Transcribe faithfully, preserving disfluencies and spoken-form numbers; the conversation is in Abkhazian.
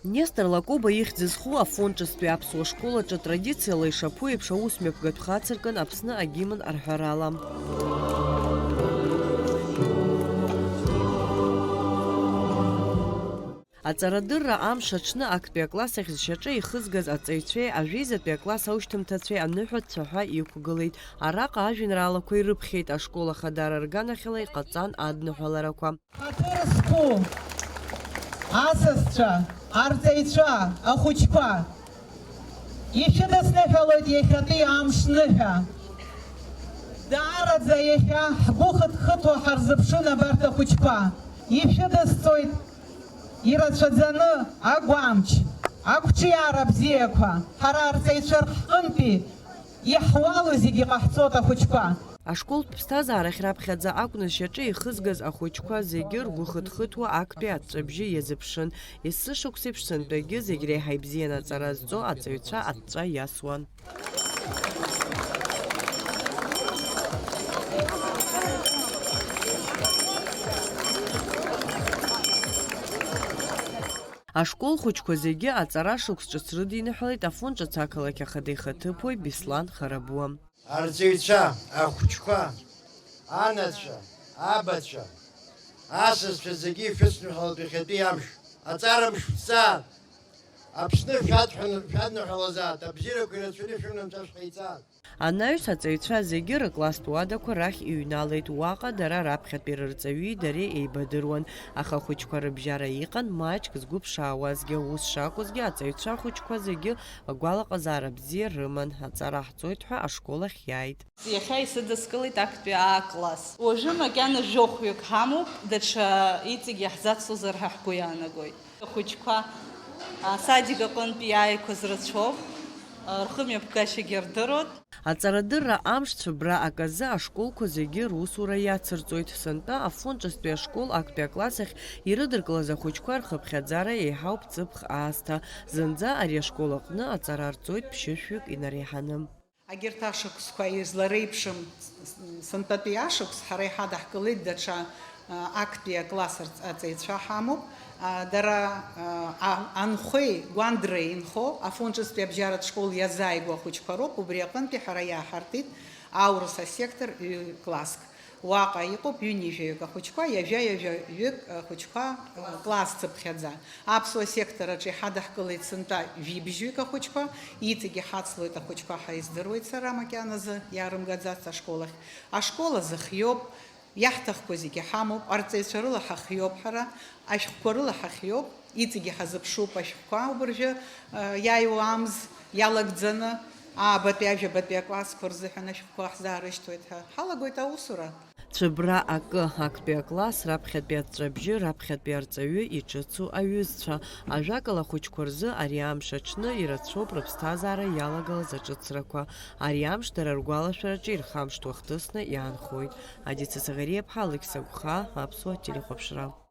Нестор Лакоба ихьӡ зху Афон ҿыцтәи аԥсуа школ аҿы традициала ишаԥу еиԥш аус мҩаԥгатә хацыркын Аԥсны агимн арҳәарала. Аҵарадырра амш аҽны актәи акласс ахь зшьаҿа ихызгаз аҵаҩцәеи ажәеизатәи акласс аушьҭымҭацәеи аныҳәа цәаҳәа иқәгылеит. Араҟа ажәеинраалақәа ирыԥхьеит, ашкол ахадара рганахьала иҟаҵан адныҳәаларақәа. Ҳаҭыр зқәу асасцәа, арҵаҩцәа, ахәыҷқәа, ишәыдысныҳәалоит иахьатәи амш ныҳәа. Даараӡа иахьа ҳгәы хыҭхыҭуа ҳарзыԥшын абарҭ ахәыҷқәа. Ишәыдысҵоит ирацәаӡаны агәамч, ақәҿиара бзиақәа, ҳара арҵаҩцәа рҟынтәи иаҳуало зегьы ҟаҳҵоит ахәыҷқәа. Ашколтә ԥсҭазаарахь раԥхьаӡа акәны зшьаҿа ихызгаз ахәыҷқәа зегьы ргәы хыҭхыҭуа актәи аҵәҵәабжьы иазыԥшын. Ессы шықәсеиԥш сынтәагьы зегь реиҳа ибзианы аҵара зҵо аҵаҩцәа аҵәҵәа иасуан. Ашкол хәыҷқәа зегьы аҵара шықәс ҿыц рыдиныҳәалеит Афон ҿыц ақалақь ахада ихаҭыԥуаҩ Беслан Харабуа. Арҵаҩцәа, ахәыҷқәа, анацәа, абацәа, асасцәа зегьы ишәыцныҳәалоит иахьатәи амш. Аҵара мш шәҵаа! Аԥсны шәадҳәан-, шәадныҳәалазаат, абзиарақәа ирацәаны шәымнамҵәа шәҟаиҵаат! Анаҩс аҵаҩцәа зегьы рыкласстә уадақәа рахь иҩналеит, уаҟа дара раԥхьатәи рырҵаҩи дареи еибадыруан, аха ахәыҷқәа рыбжьара иҟан маҷк згәы ԥшаауазгьы, ус шакәызгьы аҵаҩцәа ахәыҷқәа зегьы агәалаҟазаара бзиа рыман, аҵара ҳҵоит ҳәа ашкол ахь иааит. Иахьа исыдыскылеит актәи А класс. Уажәы макьана жәохәҩык ҳамоуп, даҽа иҵегь иаҳзацлозар ҳәа ҳгәы иаанагоит. Ахәыҷқәа, а, садик аҟынтәи иааиқәаз рацәоуп, а, рхымҩаԥгашьагьы рдыруеит. Аҵарадырра амш цәыббра аказы ашколқәа зегьы русура иацырҵоит. Сынтәа Афон ҿыцтәи ашкол актәи акласс ахь ирыдыркылаз ахәыҷқәа рхыԥхьаӡара еиҳауп ҵыԥх аасҭа. Зынӡа ари ашкол аҟны аҵара рҵоит ԥшьышәҩык инареиҳаны. Агьырҭ ашықәсқәа излареиԥшым, сынтәатәи ашықәс ҳара иҳадаҳкылеит даҽа, а, актәи акласс арҵ-, аҵаҩцәа ҳамоуп. А, дара, а, а-, анхәеи гәандреи инхо Афон ҿыцтәи абжьаратә школ иазааигәоу ахәыҷқәа роуп, убри аҟынтәи ҳара иааҳартит аурыс асектор ҩ-класск. Уаҟа иҟоуп ҩынҩажәаҩык ахәыҷқәа, ҩажәа-ҩажәаҩык ахәыҷқәа, класс цыԥхьаӡа. Аԥсуа сектор аҿы иҳадаҳкылеит сынтәа жәибжьҩык ахәыҷқәа, иҵегь иҳацлоит ахәыҷқәа ҳәа издыруеит сара макьаназы, иаарымгаӡацт ашкол ахь. Ашкол азы хиоуп, иаҳҭахқәо зегьы ҳамоуп, арҵаҩцәа рыла ҳахиоуп ҳара, ашәҟәқәа рыла ҳахиоуп, иҵегь иҳазыԥшуп ашәҟәқәа убыржәы, э, иааиуа амз иалагӡаны, аабатәи, ажәабатәи аклассқәа рзыҳәан ашәҟәқәа ҳзаарышьҭуеит ҳәа ҳалагоит аусура. Цәыббра акы, актәи акласс, раԥхьатәи аҵәҵәабжьы, раԥхьатәи арҵаҩы иҿыцу аҩызцәа. Ажәакала, ахәыҷқәа рзы ари амш аҽны ирацәоуп рыԥсҭазаара иалагалаз аҿыцрақәа. Ари амш дара ргәалашәараҿы ирхамышҭуа хҭысны иаанхоит. Адица Саӷариаԥҳа, Алықьса Гәхаа, Аԥсуа телехәаԥшра.